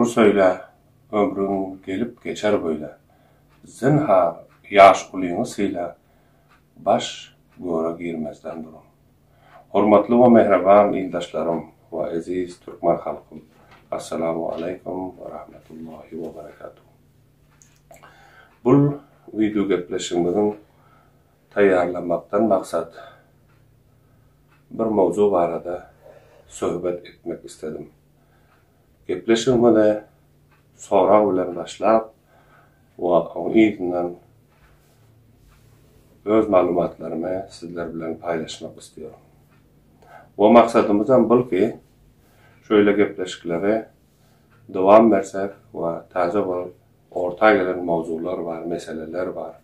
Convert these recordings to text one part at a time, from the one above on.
Dogry söýle, ömrüň gelip geçer böyle. Zynhar, ýaş ulyňy syla, baş göre girmezden burun. Hormatly we mähriban ildeşlerim we eziz türkmen halkym! Assalamu aleýkum we rahmetullahi we berekatuh! Bul wideo gepleşigimiziň taýýarlamakdan maksat bir mowzuk barada söhbet etmek isledim. Gepleşigimizi sorag bilen başlap we oň yzyndan öz maglumatlarymy sizler bilen paýlaşmak isleýärin. We maksadymyzam bul ki, şöyle gepleşikleri dowam bersek we täze bir orta gelen mowzular bar, meseleler bar.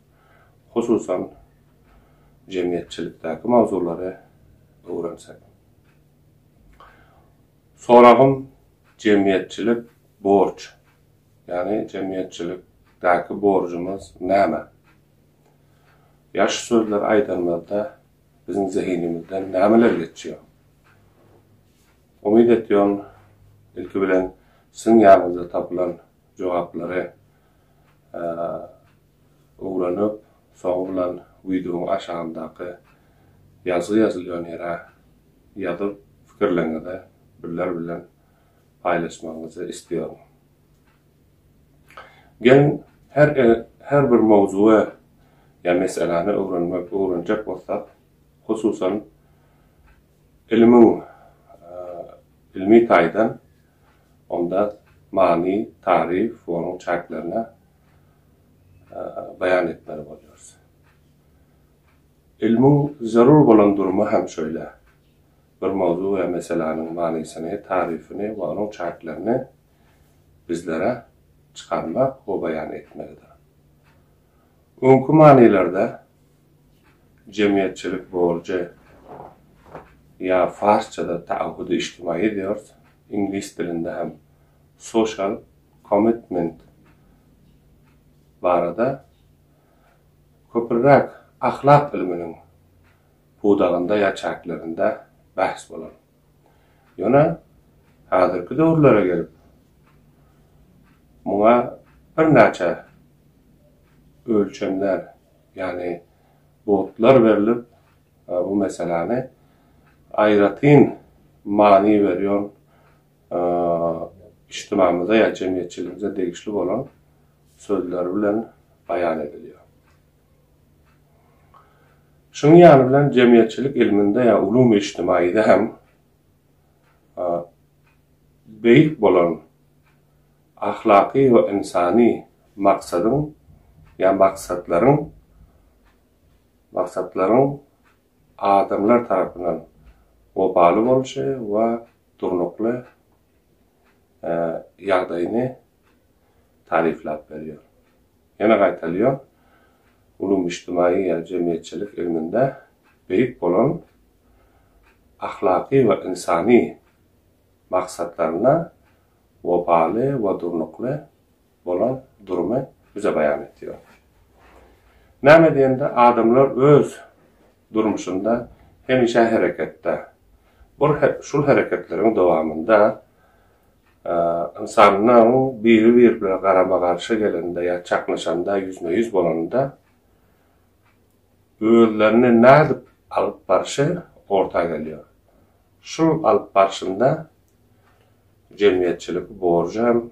Hususan jemgyýetçilikdäki mowzulary öwrensek. Soragym jemgyýetçilik borç, ýagny jemgyýetçilikdäki borjumyz näme? Ýa şu sözleri aýdanymyzda biziň zehinimizden nämeler geçýär? Umyt etýän ilki bilen siziň ýanyňyzda tapylan jogaplary öwrenip, soňy bilen wideoň aşagyndaky ýazgy ýazylýan ýere ýazyp pikirleriňizi bizler bilen paýlaşmagyňyzy isleýärin. Geliň her her bir mowzugy ýa meseläni öwrenmek öwrenjek bolsak, hususan ilimiň ilmi taýdan onda many, taryf we onuň çäklerine baýan etmeli bolýarys. Ylmyň zerur bolan durumy hem şeýle. Bir mowzuk ýa meseläniň manysyny, taryfyny we onuň çäklerini bizlere çykarmak we baýan etmegidir. Öňki manylarda jemgyýetçilik borjy ýa farsçada taahhud-i ijtimai diýýäris, iňlis dilinde hem social commitment barada köpräk ahlak ylmynyň pudagynda ýa çäklerinde bähs bolar. Ýöne häzirki döwürlere gelip, muňa birnäçe ölçemler, ýagny botlar berlip, bu meseläni aýratyn many berýän ijtimamyza ýa jemgyýetçiligimize degişli bolan sözler bilen baýan edilýär. Şunuň ýany bilen jemgyýetçilik ylmynda ýa ulum-i ijtimaide hem beýik bolan ahlaky we ynsany maksadyň ýa maksatlaryň maksatlaryň adamlar tarapyndan wepaly bolşy we durnukly ýagdaýyny taryplap berýär. Ýene gaýtalýar, ulum-ijtimaýy ýa jemgyýetçilik ylmynda beýik bolan ahlaky we ynsany maksatlaryna wepaly we durnukly bolan durumy bize baýan etýär. Näme diýende, adamlar öz durmuşynda hemişe hereketde. Bir şul hereketleriň dowamynda ynsanlaryň biri-biri bilen garama-garşy gelende ýa çaknyşanda, ýüzme-ýüz bolanda özlerini nädip alyp barşy orta gelýär. Şul alyp barşynda jemgyýetçilik borjy hem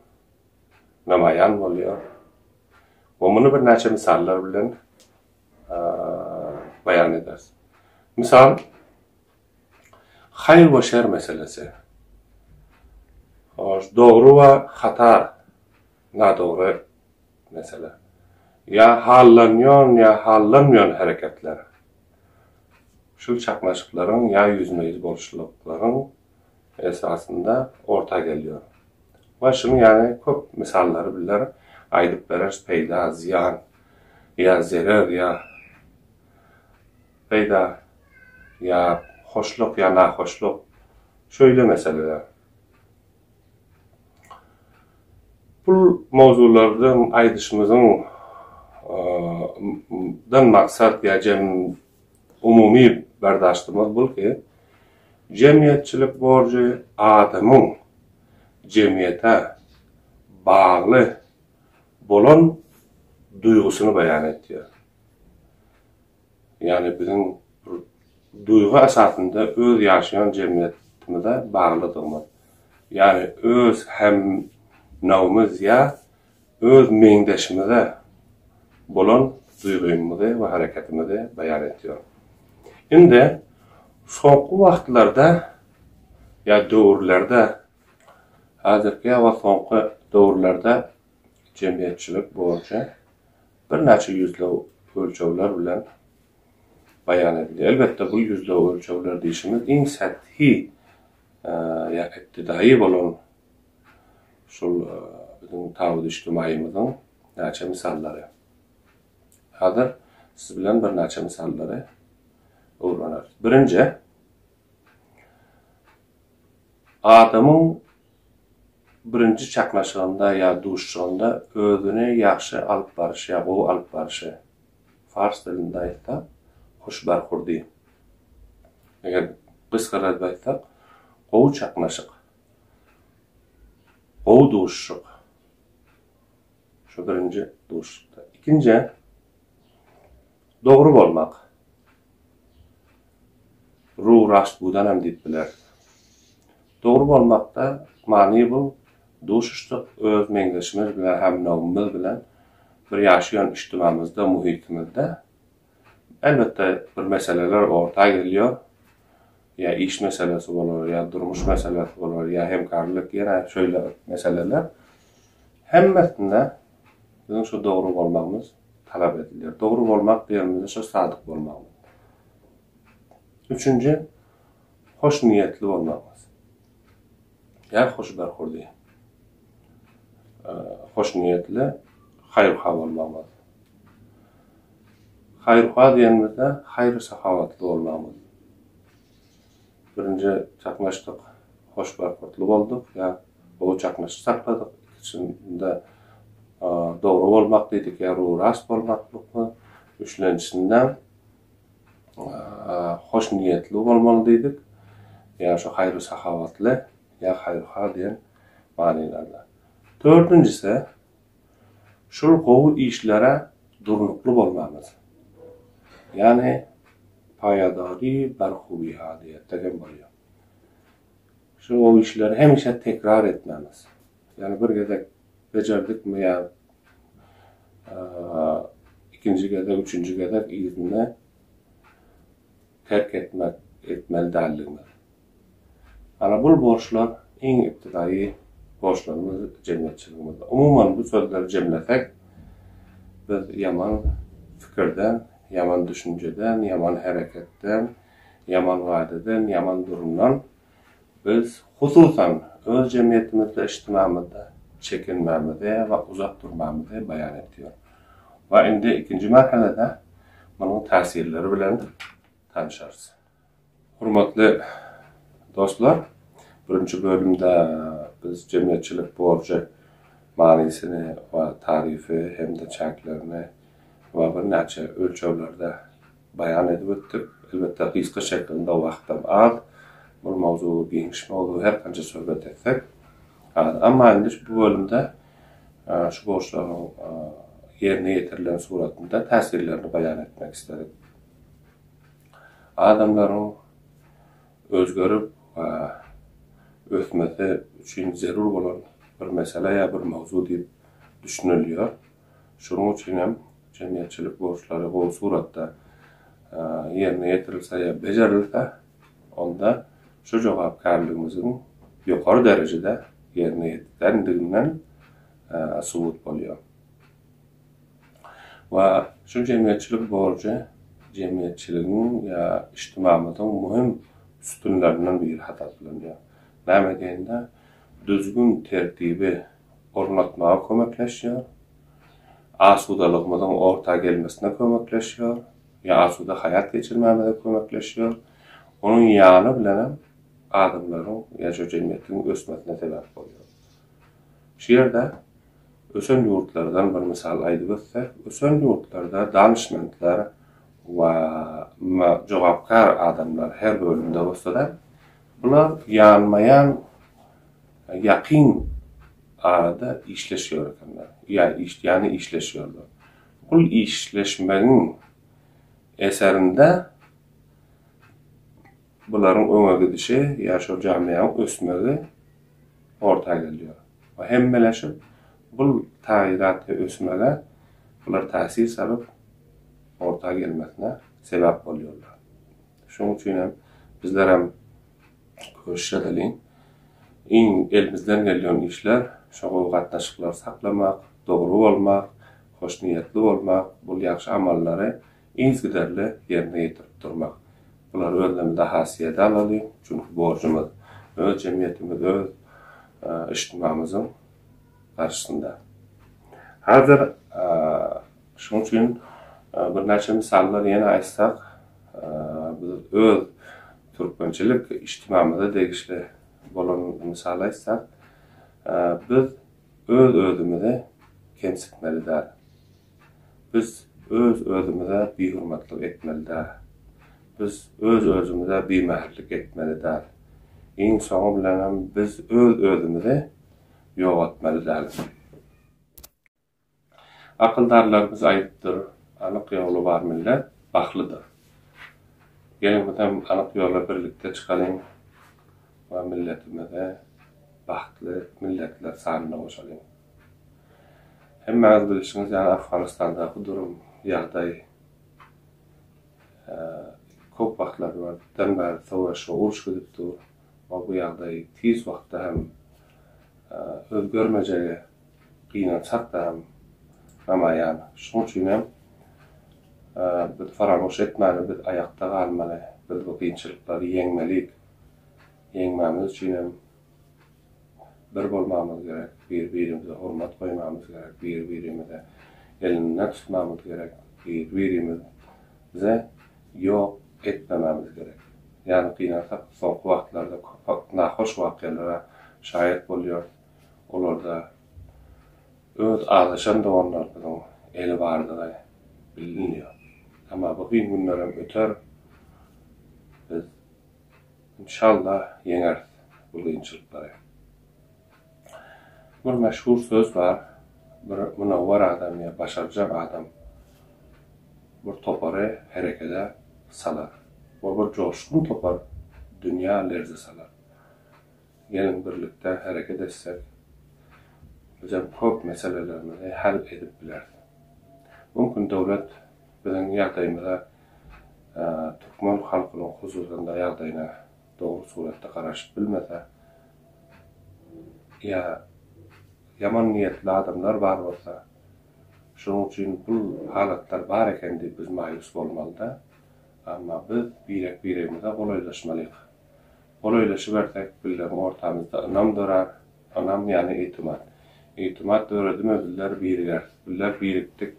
namaýan bolýar. We muny birnäçe mysallar bilen baýan ederis. Mysal, haýyr we şer meselesi. Hoş, dogry we hata, nadogry mesele. Ýa hallanýan, ýa hallanmaýan hereketler. Şul çaknyşyklaryň ýa ýüzme-ýüz boluşlyklaryň esasynda orta gelýär. We şunuň ýaly köp mysallary bizler aýdyp bereris, peýda, zyýan, ýa zerer, ýa peýda, ýa hoşluk, ýa nahoşluk, şeýle meseleler. Bu mowzulardan aýdyşymyzyň dan maksat ýa jem umumy berdaştymyz bul ki, jemgyýetçilik borjy adamyň jemgyýete. bagly bolan duýgusyny beýan edýär. Ýagny biziň bir duýgy esasynda öz ýaşaýan jemgyýetimize baglydygymyz. Ýagny öz hemnawymyz ýa öz meňzeşimize bolan duýgymyzy we hereketimizi beýan edýär. Indi soňky wagtlarda ýa döwürlerde häzirki we soňky döwürlerde jemgyýetçilik borjy birnäçe ýüzlew ölçegler bilen baýan edilýär. Elbetde, bu ýüzlew ölçegler diýşimiz iň säthi ýa ibtidaýy bolan şul biziň tabydy-içtimaýymyzyň näçe mysallary. Häzir siz bilen birnäçe mysallary öwreneris. Birinji, adamyň Birinji çaknyşygynda ýa duşuşygynda özüni ýagşy alyp baryşy ýa gowy alyp baryşy, fars dilinde aýtsak, hoşbarhurdy. Eger gysgarak aýtsak, gowy çaknyşyk, gowy duşuşyk. Şu birinji duşuşykda. Ikinji, dogry bolmak. Ru rast budanam diýip bileris. Dogry bolmakda many bu duşuşdyk öz meňzeşimiz bilen hemnowymyz bilen bir ýaşaýan içtimamyzda muhitimizde elbetde bir meseleler orta gelýär ýa iş meselesi bolar ýa durmuş meselesi bolar ýa hemkarlyk ýene şeýle meseleler hemmesinde biziň şu dogry bolmagymyz talap edilýär. Dogry bolmak diýenimizde şo sadyk bolmagymyz. Üçünji, hoşniýetli bolmagymyz. Ýa hoşberhurdy. Hoşniýetli, haýyrha bolmagymyz. Haýyrha diýenimizde haýyr-sahawatly bolmagymyz. Birinji çaknyşdyk, hoşberhurtly bolduk ýa gowy çaknyşyk sakladyk. Ikinjisinde dogry bolmak diýdik ýa rurast bolmaklykmy. Üçlenjisinde hoşniýetli bolmaly diýdik. Ýa şu haýyr-sahawatly ýa haýyrha diýen manylarda. Dördünjisi, şul gowy işlere durnukly bolmamyz. Ýagny paýadary barhubiha diýsek hem bolýar. Şu gowy işleri hemişe tekrar etmämiz. Ýagny bir gezek bejerdikmi ýa ikinji gezek, üçünji gezek yzyny terk etmek, etmeli däldigimiz. Ana bul borçlar iň ibtidaýy borçlarymyz jemgyýetçiligimizde. Umuman bu sözleri jemlesek, biz ýaman pikirden, ýaman düşünjeden, ýaman hereketden, ýaman wadadan, ýaman durumdan Biz, hususan, öz jemgyýetimizde, içtimamyzda çekinmämizi we uzak durmamyzy baýan edýär. We indi ikinji merhelede munuň täsirleri bilen tanyşarys. Hormatly dostlar, birinji bölümde biz jemgyýetçilik borjy manysyny we taryfy hem-de çäklerini we birnäçe ölçeglerde Baýan edip ötdük. Elbetde gysga şeklinde wagtam az. Bul mowzugy giňiş mowzuk her kança söhbet etsek az. Emma indi bu bölümde şu borçlaryň ýerine ýetirilen suratynda täsirlerini baýan etmek isledik. Adamlaryň özgerip we ösmesi üçin zerur bolan bir mesele ýa bir mowzu diýip düşünilýär. Şonuň üçin hem jemgyýetçilik borçlary gowy suratda ýerine ýetirilse ýa bejerilse, onda şu jogapkärligimiziň ýokary derejede ýerine ýetirendiginden subut bolýar. We şu jemgyýetçilik borjy jemgyýetçiligiň ýa içtimamyzyň möhüm sütünlerinden biri hasaplanýar. Näme diýende, düzgün-tertibi ornatmaga kömekleşýär, asudalygymyzyň orta gelmesine kömekleşýär, ýa asuda haýat geçirmämize kömekleşýär. Onuň ýany bilenem adamlaryň ýa şu jemgyýetiň ösmesine sebäp bolýar. Şu ýerde ösen ýurtlardan bir mysal aýdyp ötsek, ösen ýurtlarda danyşmentler we jogapkär adamlar her bölümde bolsa-da, bular ýanma-ýan ýakyn. arada işleşýär ekenler. Ýa ýany işleşýärler. Bul işleşmegiň eserinde bularyň öňe gidişi ýa şol jamiýanyň ösmegi orta gelýär. We hemmeleşip bul tagyrat we ösmege bular täsir salyp orta gelmesine sebäp bolýarlar. Şonuň üçin hem bizlerem köşüş edeliň. Iň elimizden gelýän işler şo gowy gatnaşyklary saklamak, dogry bolmak, hoşniýetli bolmak, bul ýagşy amallary yzygiderli ýerine ýetirip durmak. Bulary özlemizde hasiýede alalyň, çünki borjumyz öz jemgyýetimiz, öz yjtymamyzyň garşysynda. Häzir şunuň üçin birnäçe mysallar ýene aýtsak, biz öz türkmençilik yjtymamyza degişli bolan mysal aýtsak, biz öz-özümizi kemsitmeli däl. Biz öz-özümize bihormatlyk etmeli däl. Biz öz-özümize bimähirlik etmeli däl. Iň soňy bilenem biz öz-özümizi ýogatmaly däl. Akyldarlarymyz aýdypdyr, Anyk ýoly bar millet bagtlydyr. Geliň bizem anyk ýola birlikde çykalyň we milletimizi bagtly milletler sanyna goşalyň. Hemmäňiz bilşiňiz ýaly Afganistandaky durum, ýagdaý köp wagtlardan bäri söweş we uruş gidip dur we bu ýagdaý tiz wagtda hem özgermejegi gynansak-da hem namaýan. Şonuň üçin hem biz faramuş etmäli, biz aýakda galmaly, biz bu kynçylyklary ýeňmelik. Ýeňmämiz üçin hem Bir bolmamyz gerek, bir-birimize hormat goýmamyz gerek, bir-birimize elinden tutmamyz gerek, bir-birimize ýok etmemämiz gerek. Ýagny gynansak soňky wagtlarda köp nahoş wakalara şaýat bolýarys. Olarda öz azaşan doganlarymyzyň eli bardygy bilinýär. Emma bu kyn günlerem öter. Biz Inşallah ýeňeris bu kynçylyklary. Bir meşhur söz bar, bir munawwar adam ýa başarjaň adam bir topary herekede salar we bir joşgun topar dünýä lerze salar. Geliň birlikde hereket etsek, bizem köp meselelerimizi hal edip bileris. Mümkin döwlet biziň ýagdaýymyza türkmen halkynyň hususanda ýagdaýyna dogry suratda garaşyp bilmese ýa ýaman niýetli adamlar bar bolsa, şonuň üçin bul halatlar bar eken diýip biz maýus bolmalyda, amma biz birek-biregimize golaýlaşmalyk. Golaýlaşybersek bizleriň ortamyzda ynam dörär, ynam ýagny itimat. Itimat döredimi bizler birigeris, bizler birikdik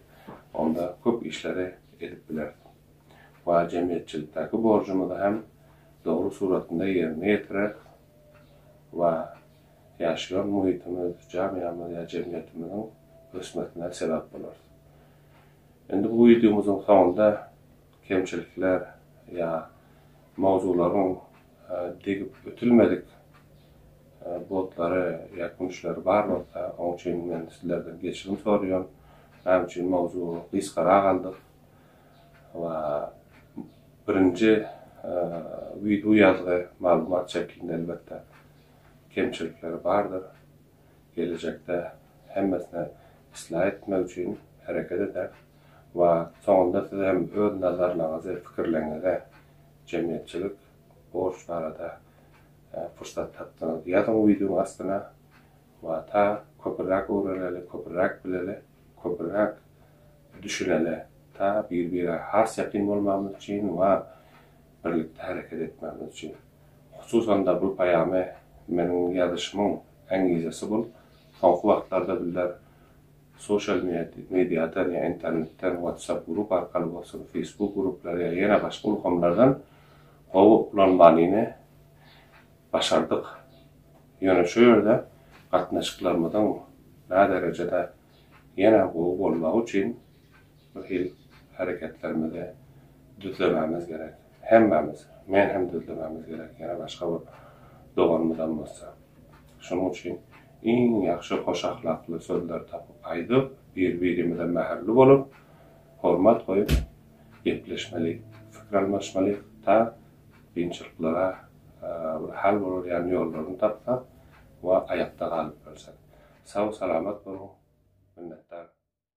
onda köp işleri edip bileris. We jemgyýetçilikdäki borjumyzy hem dogry suratynda ýerine ýetireris we ýaşaýan muhitimiz, jamiýamyz ýa jemgyýetimiziň ösmesine sebäp bolarys. Indi bu wideomyzyň soňunda kemçilikler ýa mowzularyň degip ötülmedik botlary ýa künçleri bar bolsa, oň üçin men sizlerden geçirim soraýan. Näme üçin mowzugy gysgarak aldyk we birinji wideo ýazgy maglumat şeklinde elbetde kemçilikleri bardyr. Gelejekde hemmesine islah etmek üçin hereket eder we soňunda siz hem öz nazarlaryňyzy, pikirleriňizi jemgyýetçilik borç barada pursat tapdyňyz ýazyň wideoň astyna we ta köpüräk öwreneli, köpüräk bileli, köpüräk düşüneli ta bir-bire has ýakyn bolmagymyz üçin we birlikde hereket etmegimiz üçin. Hususan-da bul paýamy meniň ýazyşymyň äňňizesi bul soňky wagtlarda bizler sosial mediadan ýa internetden WhatsApp grup arkaly bolsun, Facebook gruplary ýa ýene başga ulgamlardan gowy ulanmanyny başardyk. Ýöne şu ýerde gatnaşyklarymyzyň näderejede ýene gowy bolmagy üçin bir hil hereketlerimizi düzlemämiz gerek. Hemmämiz, men hem düzlemämiz gerek, ýene başga bir doganymyzam bolsa. Şonuň üçin. iň ýagşy hoşahlakly sözleri tapyp aýdyp, bir-birimize mähirli bolup, hormat goýup gepleşmeli, pikir almaşmaly, ta kynçylyklara bir hal bolar ýaly ýollaryny tapsak we aýakda galyp bilsek. Sag-salamat boluň, minnetdar.